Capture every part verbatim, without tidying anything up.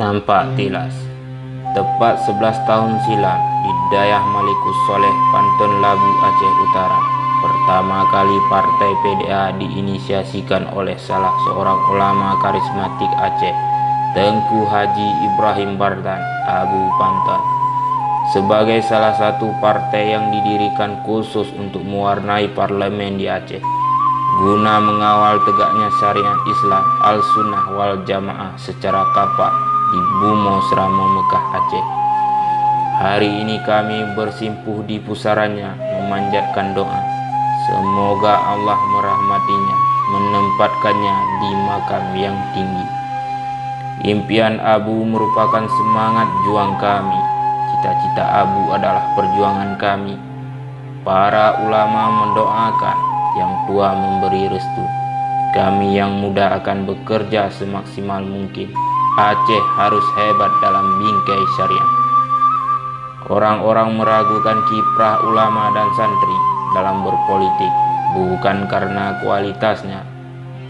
Nampak tilas, tepat sebelas tahun silam, di dayah Malikus Soleh, Panton Labu, Aceh Utara, pertama kali partai P D A diinisiasikan oleh salah seorang ulama karismatik Aceh, Teungku Haji Ibrahim Bardan, Abu Panton, sebagai salah satu partai yang didirikan khusus untuk mewarnai parlemen di Aceh, guna mengawal tegaknya syariat Islam Al-Sunnah wal Jamaah secara kapak di bumoe Seuramoe Meukah, Aceh. Hari ini kami bersimpuh di pusarannya memanjatkan doa, semoga Allah merahmatinya, menempatkannya di makam yang tinggi. Impian Abu merupakan semangat juang kami. Cita-cita Abu adalah perjuangan kami. Para ulama mendoakan, yang tua memberi restu. Kami yang muda akan bekerja semaksimal mungkin. Aceh harus hebat dalam bingkai syariat. Orang-orang meragukan kiprah ulama dan santri dalam berpolitik, bukan karena kualitasnya,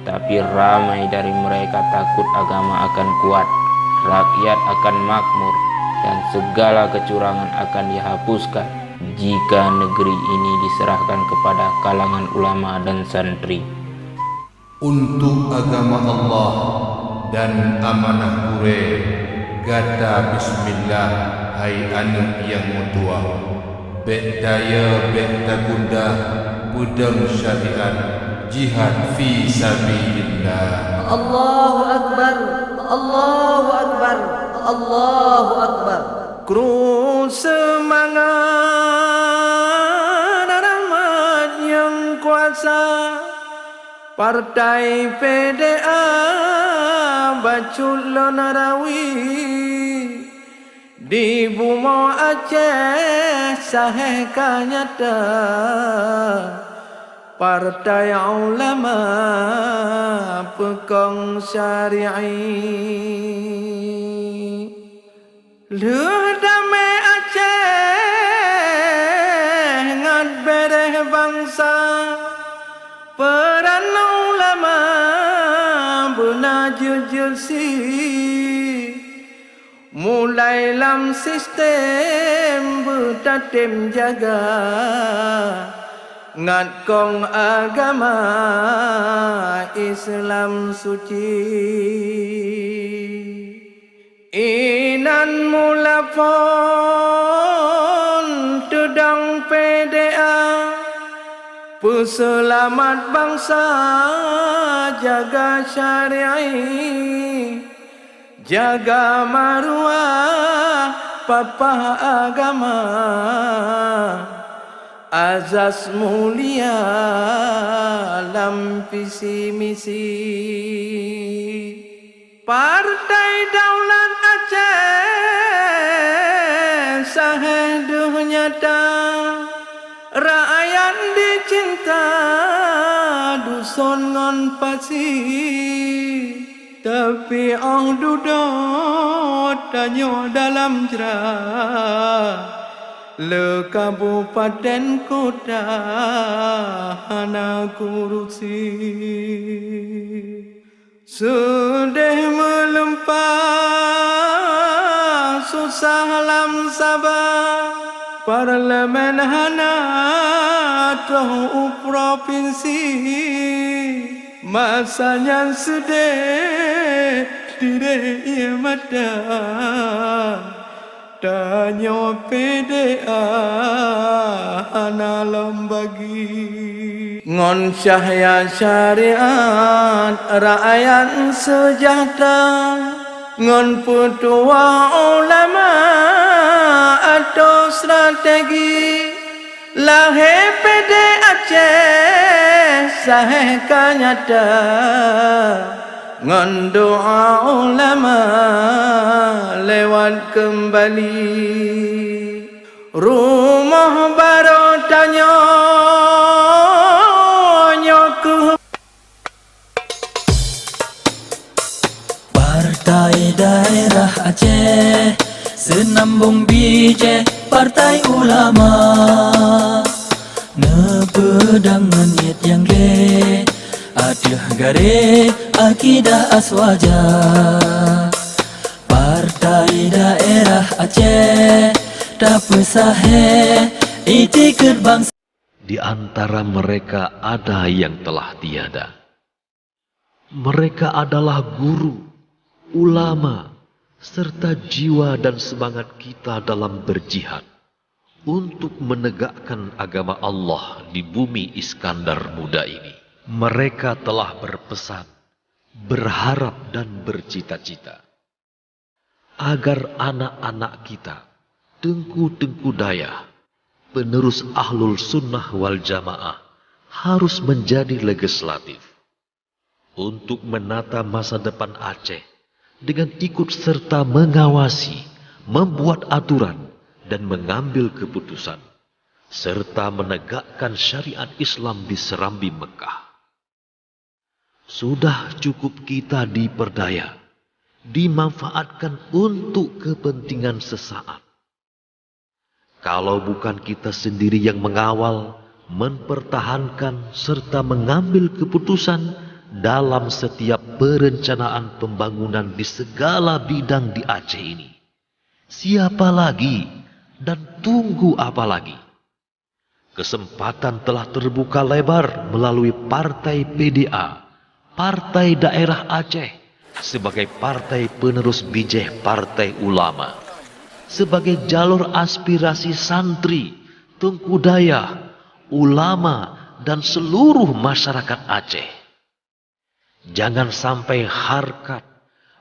tapi ramai dari mereka takut agama akan kuat, rakyat akan makmur, dan segala kecurangan akan dihapuskan jika negeri ini diserahkan kepada kalangan ulama dan santri. Untuk agama Allah dan amanah gurée, gata bismillah, hai aneuëk nyang meutuah. Bék tayeu, bék tagundah, peudong syariat, jihad fi sabilillah. Allahu Akbar, Allahu Akbar, Allahu Akbar. Kru seumangat rahmat nyang kuasa, Partai P D A bacut lôn rawi. Di bumoe Aceh sahéh ka nyata, partai ulama peukong syari'i. Lheueh damé Aceh ngat béréh bansa, peuran ulama beuna jeuet-jeuet si. Mulai lam sistem beutatem jaga, ngat kong agama Islam suci. Inan mula phon teudong P D A, peuseulamat bansa, jaga syari'i. Jaga maruah papah agama, azas mulia lam visi misi. Partai Daulat Aceh sahéh deuh nyata, rakyat dicinta duson ngon pasi. Tapi óh dudoe tanyoe dalam jra, le kabupaten kota hana kurusi. Seudeh meuleumpa susah lam saba, parlemen hana troh u propinsi. Masa nyan seudeh tireh ié mata, tanyoe P D A hana lom bagi. Ngon cahya syariat rakyat seujahteura, ngon peutuwah ulama atau strategi. Lahé P D Aceh sahéh ka nyata, ngon doa ulama lewat keumbali. Rumoh barô tanyoe nyoe keuh. Partai Daerah Aceh, seunambong bijéh Partai Ulama, neupeudong ngon niet nyang gleh, ateueh garéh akidah Aswaja. Di daerah Aceh, tapeusahe itikeuet bansa. Di antara mereka ada yang telah tiada. Mereka adalah guru, ulama, serta jiwa dan semangat kita dalam berjihad untuk menegakkan agama Allah di bumi Iskandar Muda ini. Mereka telah berpesan, berharap, dan bercita-cita agar anak-anak kita, teungku-teungku dayah, penerus Ahlus Sunnah wal Jamaah, harus menjadi legislatif untuk menata masa depan Aceh dengan ikut serta mengawasi, membuat aturan, dan mengambil keputusan, serta menegakkan syariat Islam di Serambi Mekah. Sudah cukup kita diperdaya, dimanfaatkan untuk kepentingan sesaat. Kalau bukan kita sendiri yang mengawal, mempertahankan, serta mengambil keputusan dalam setiap perencanaan pembangunan di segala bidang di Aceh ini, siapa lagi dan tunggu apa lagi? Kesempatan telah terbuka lebar melalui Partai P D A, Partai Daerah Aceh, sebagai partai penerus bijéh Partai Ulama, sebagai jalur aspirasi santri, teungku dayah, ulama, dan seluruh masyarakat Aceh. Jangan sampai harkat,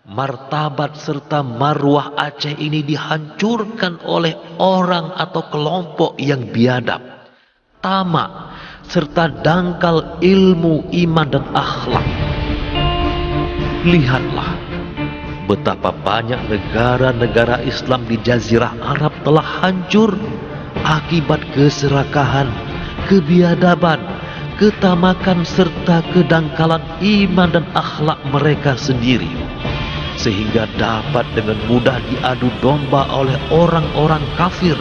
martabat, serta marwah Aceh ini dihancurkan oleh orang atau kelompok yang biadab, tamak, serta dangkal ilmu, iman, dan akhlak. Lihatlah betapa banyak negara-negara Islam di Jazirah Arab telah hancur akibat keserakahan, kebiadaban, ketamakan, serta kedangkalan iman dan akhlak mereka sendiri, sehingga dapat dengan mudah diadu domba oleh orang-orang kafir.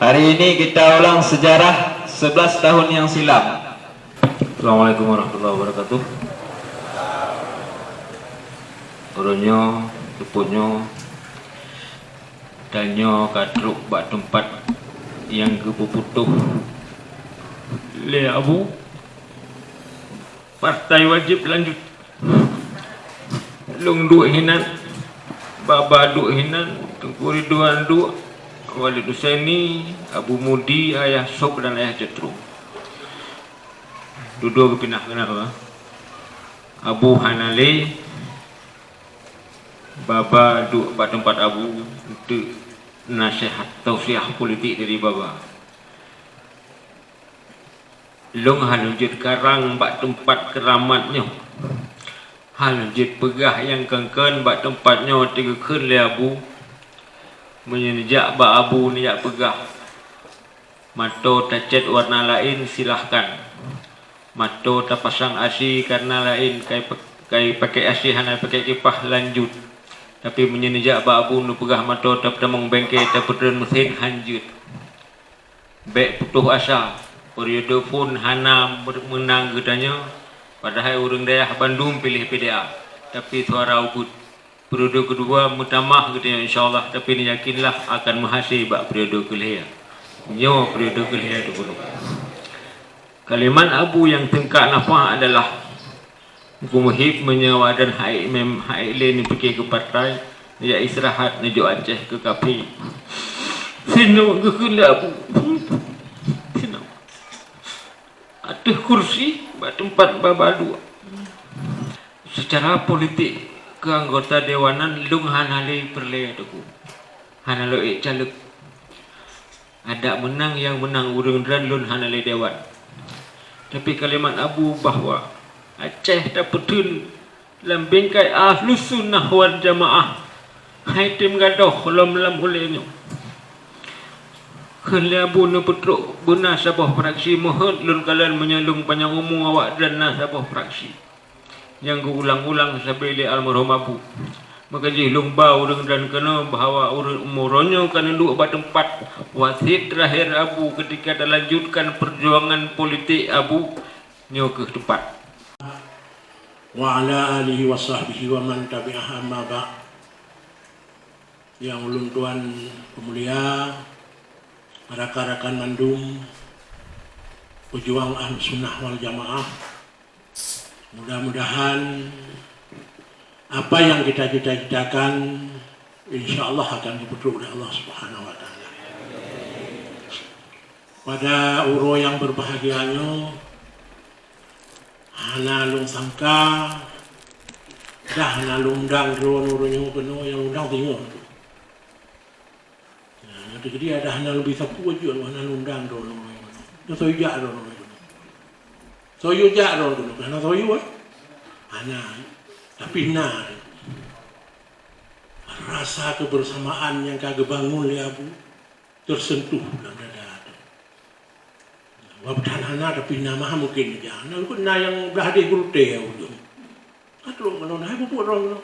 Hari ini kita ulang sejarah sebelas tahun yang silam. Assalamualaikum warahmatullahi wabarakatuh. Uroe nyoe, seupôt nyoe, tanyoe ka trok bak teumpat nyang geupeuputoh lé Abu. Partai wajéb lanjut. Lôn duek hinan, Baba duek hinan, Teungku Ridwan duek, Walid Husaini, Abu Mudi, Ayah Sop dan Ayah Cetro. Dudoe geupinah keunan, Abu hana lé, Baba duek bak teumpat Abu, eunteuk naseuhat tausiah politik dari Baba. Lôn hana jeuet karang bak teumpat keuramat nyoe. Hana jeuet peugah nyang kon-kon bak teumpat nyoe teugeukeun lé Abu. Meunyoe neujak bak Abu neujak peugah, mantô tacét warna laén, silahkan. Mantô tapasang asi karna laén, kai, kai pakai asi hana pakai kipah, lanjut. Tapi meunyoe neujak bak Abu neupeugah mantô tapeutamong bengke, tapeutreun meusén, hanjeuet. Bék putôh asa, periode phon hana meunang geutanyoe, padahai ureuëng dayah bandum piléh P D A, tapi suara ubit. Periode keudua meutamah geutanyoe insya Allah, tapi neuyakinlah akan meuhase bak periode keulhèe. Nyoe periode keulhèe teupeureuet. Kalimat Abu nyang teungka nafah adalah, "Geumehieb meunyoe awak dan hai mem hai lé neupike keu partai, neujak istirahat neujok Aceh keu kafé." Sinoe geukheun lé Abu. Sinoe. Ateueh kursi bak teumpat Baba duek. Secara politik keu anggota dewan nyan lôn hana lé peureulée teungku. Hana lé ék caleg. Adak meunang nyang meunang ureuëng droen lôn hana lé dewan. Tapi kalimat Abu bahwa Aceh tapeutheun lam bingkai Ahlus Sunnah wal Jamaah hai tem gadôh lom lam ulée nyoe. Kheun lé Abu neupeutrok beuna saboh fraksi, meuheuet lôn kalon meunyoe lôn panyang umu awak droen na saboh fraksi. Nyang geuulang-ulang sabe lé almarhum Abu. Maka jih lôn ba ureuëng droen keunoe bahwa ureuëng umu uroe nyoe ka neuduek bak teumpat wasiet terakhir Abu ketika talanjutkan perjuangan politik Abu nyoe keuh teumpat. Wa ala alihi wa sahbihi wa man tabi'aha, amma ba'd. Nyang ulôn tuan peumulia, rakan-rakan mandum peujuang Ahlussunnah wal Jamaah, mudah-mudahan apa yang kita cita-citakan, insya Allah akan dipeutreuk oleh Allah Subhanahu wa Taala. Pada uroe nyang berbahagia nyoe, hana lôn sangka, dah hana lôn undang droeneuh uroe nyoe keunoe, nyang undang singoh. Nah, nyang teukeudi dah hana lôn bisa peue jeuet, hana lôn undang droeneuh. Nyoe soe jak droeneuh. Soe jak droeneuh, hana soe, eh? Hana. Tapi na rasa kebersamaan nyang ka geubangun lé Abu tersentuh lam dada teuh. Walaupun hana, tapi na mah mungkin jak. Na, na nyang blah deh gurutée ya ujong. Ka trok keunoe, hai bubuet droeneuh.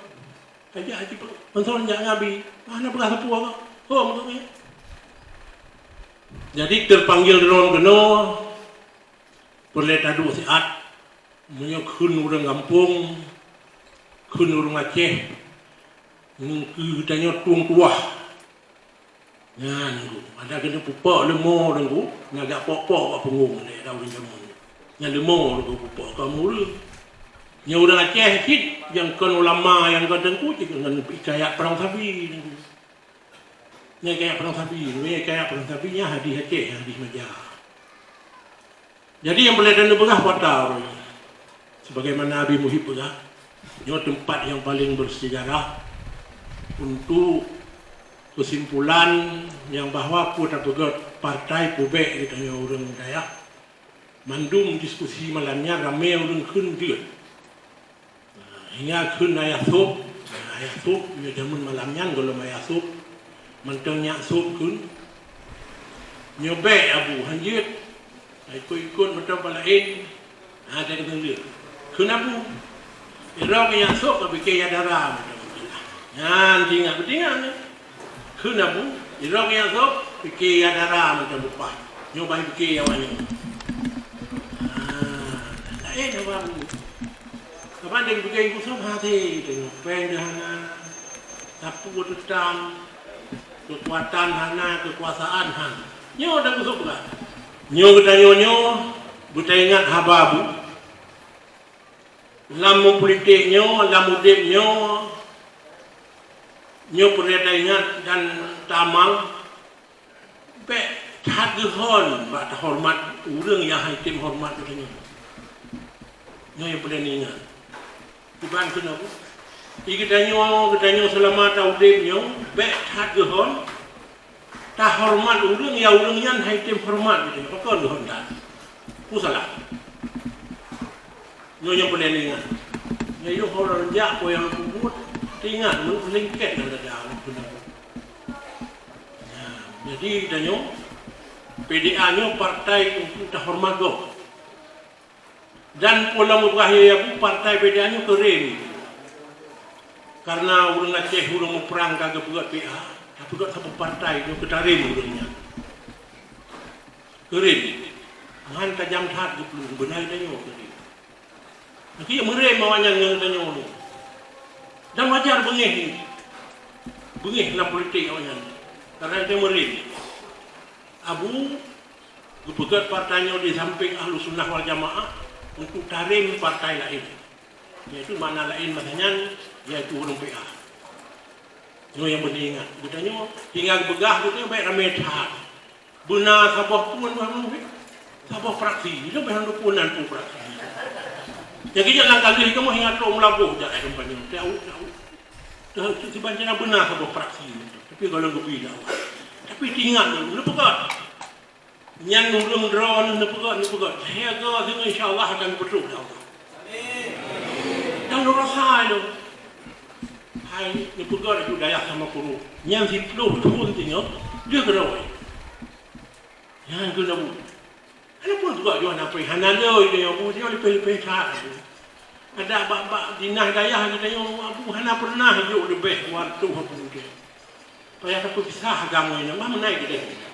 Ka jak haji, mantong jak ngabi. Hana peugah sapeue kah? Ho, meukeumeh. Jadi, terpanggil droeneuh keunoe, peureulée taduek siat. Meunyoe kheun ureuëng gampông, kheun ureuëng Aceh, ngon keu geutanyoe tueng tuwah. Nyan, Teungku, ada keuneuk pupok leumo, Teungku, nyan jak pok-pok bak punggong lé ureuëng jameun. Nyan leumo, Teungku, pupok ka ureuëng. Nyan ureuëng Aceh cit, nyang kon ulama, nyang kon teungku cit, ngon hikayat Perang Sabi, Teungku. Nyan hikayat Perang Sabi, nyan hikayat Perang Sabi, nyan hadih Aceh, hadih Maja. Jadi, nyang peureulée taneuk peugah, Pak Tar, sebagaimana Abi Muhib peugah, nyoe teumpat nyang paleng bersejarah untuk kesimpulan nyang bahwa peue tapeugét partai peubék geutanyoe ureuëng dayah. Mandum diskusi malam nyan ramé ureuëng kheun jeuet. Hingga kheun Ayah Sôb, Ayah Sôb, nyoe jameun malam nyan gohlom Ayah Sôb, mantong nyak Sôb kheun. Nyoe bék Abu, han jeuet. Ikot-ikot mantong bak laén, ha, teuka teungeut. Kheun Abu, irok nyak Sôb ka pike ya dara mantong. Nyan teuingat, beutingat nyan. Kheun Abu, irok nyak Sôb, pike ya dara mantong leupah. Nyoe bah pike ya awak nyoe. Ha, laén Abu. Kaban deuh geupeugah Teungku Sôb hase, teungoh péng deuh hana, sapeue teutam, keukuatan hana, keukuasaan hana. Nyoe Teungku Sôb peugah. Nyoe geutanyoe nyoe, beutaingat haba Abu. Lam meupolitik nyoe, lam udeb nyoe, nyoe peureulée taingat dan tamal. Bék that geuhon bak tahoreumat ureuëng nyang han item horeumat geutanyoe. Nyoe nyang peureulée neuingat. Kiban keunoe, di geutanyoe, geutanyoe seulama taudeb nyoe, bék that geuhon tahoreumat ureuëng nyang ureuëng nyan han item horeumat geutanyoe. Pakon geuhon that? Peue salah? Nyoe nyang peureulée neuingat. Nyoe yoh orang jak po nyang peubuet, teuingat, meulingket lam dada ureuëng keunoe. Nah, jadi geutanyoe, P D A nyoe partai untuk tahoreumat gob. Dan peue lom peugah ya Abu, partai P D A nyoe keurém. Karena ureuëng Aceh ureuëng muprang ka geupeugét P A, tapi gét saboh partai nyoe keutarém ureuëng nyan. Keurém. Nyan tajam that geuplueng, beuna tanyoe keurém. Meukeue meurém awaknyan ngon tanyoe nyoe. Dan wajar beungéh nyoe. Beungéh lam politik awaknyan. Karena dia meurém. Abu geupeugét partai nyoe di samping Ahlussunnah wal Jamaah untuk tarém partai laén. Yaitu makna laén masa nyan, yaitu ureuëng P A. Nyoe nyang beuna ingat. Geutanyoe, hingga geupeugah geutanyoe bék ramé that. Beuna saboh pun, saboh fraksi. Itu bék hana pun nan pun fraksi. Nyang keu jeuet lam kali kamoe hingga trok meulaboh jak, eh, kampanye. Tahu, tahu. Dah, siban cina beuna saboh fraksi. Tapi kalau lebih dah. Tapi ingat dulu, lu peugah. Nyan ureuëng droeneuh neupeugét, neupeugét. Lhée goe singoh insya Allah akan peutrok lé Allah. Dan lôn rasa nyoe, hai neupeugét laju dayah sama puru. Nyan siplôh thon singoh, deuh keudroe. Nyan keuneuk. Hana pun peugét jih hana pih, hana lé tanyoe bu, tanyoe leupeh-leupeh that. Ada bak-bak dinah dayah geutanyoe bu, hana pernah jok leubeh dua reutôh bu. Payah tapeupisah agama nyan, bah meunai keudeh.